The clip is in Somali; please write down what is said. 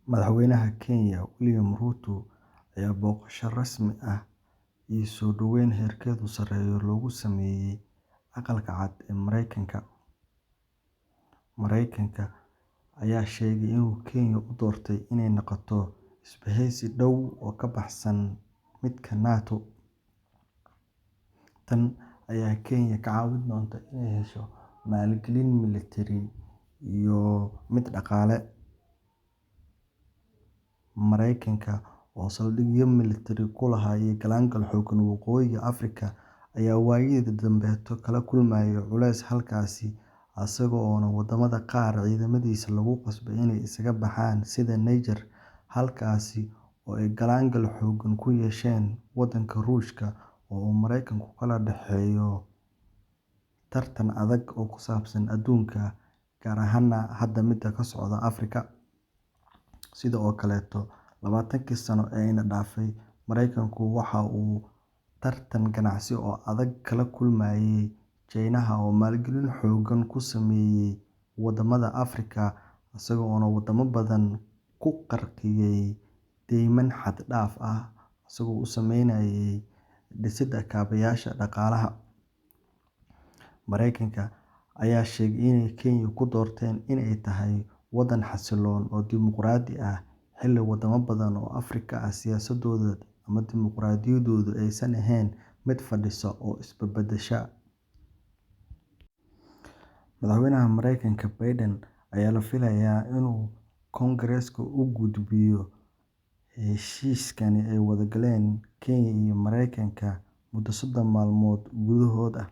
Madaxweynaha Kenya William Ruto ayaa booqasho rasmi ah iyo soo dhoweyn heerkeedu sarreeyo loogu sameeyay Aqalka Cad ee Mareykanka. Mareykanka ayaa sheegay in uu Kenya u doortay inay noqoto isbahaysi dhow oo ka baxsan midka NATO. Tan ayaa Kenya ka caawin doonta inay hesho maalgelin militari iyo mid dhaqaale. Mareykanka oo saldhigyo militari ku lahaa galaangal xooggan Waqooyiga Afrika ayaa waayadii dambe kala kulmayay culays halkaasi, isaga oo wadamada qaar ciidamadiisa lagu qasbay inay isaga baxaan sida Niger, halkaas oo ay galaangal xooggan ku yeesheen waddanka Ruushka oo uu Mareykanku kala dhexeeyo tartan adag oo ku saabsan adduunka, gaar ahaan hadda midda ka socda Afrika. Sidoo kale, 20kii sano ee ina dhaafay, Mareykanku waxa uu tartan ganacsi oo adag kala kulmayay Shiinaha oo maalgelin xooggan ku sameeyay wadamada Afrika, isaga oo wadamo badan ku qarqiyay deyman xad dhaaf ah isagoo u sameynayay dhisidda kaabayaasha dhaqaalaha. Mareykanka ayaa sheegay in Kenya ku doorteen in ay tahay waddan xasilloon oo dimuqraadi ah, xilli wadamo badan oo Afrika ah siyaasadooda ama dimuqraadiyaddoodu aysan ahayn mid fadhisa oo isbedbedesha. Madaxweynaha Mareykanka Biden ayaa la filayaa inuu Koongareeska u gudbiyo heshiiskan ay wada galeen Kenya iyo Mareykanka muddo 30 maalmood gudahood ah.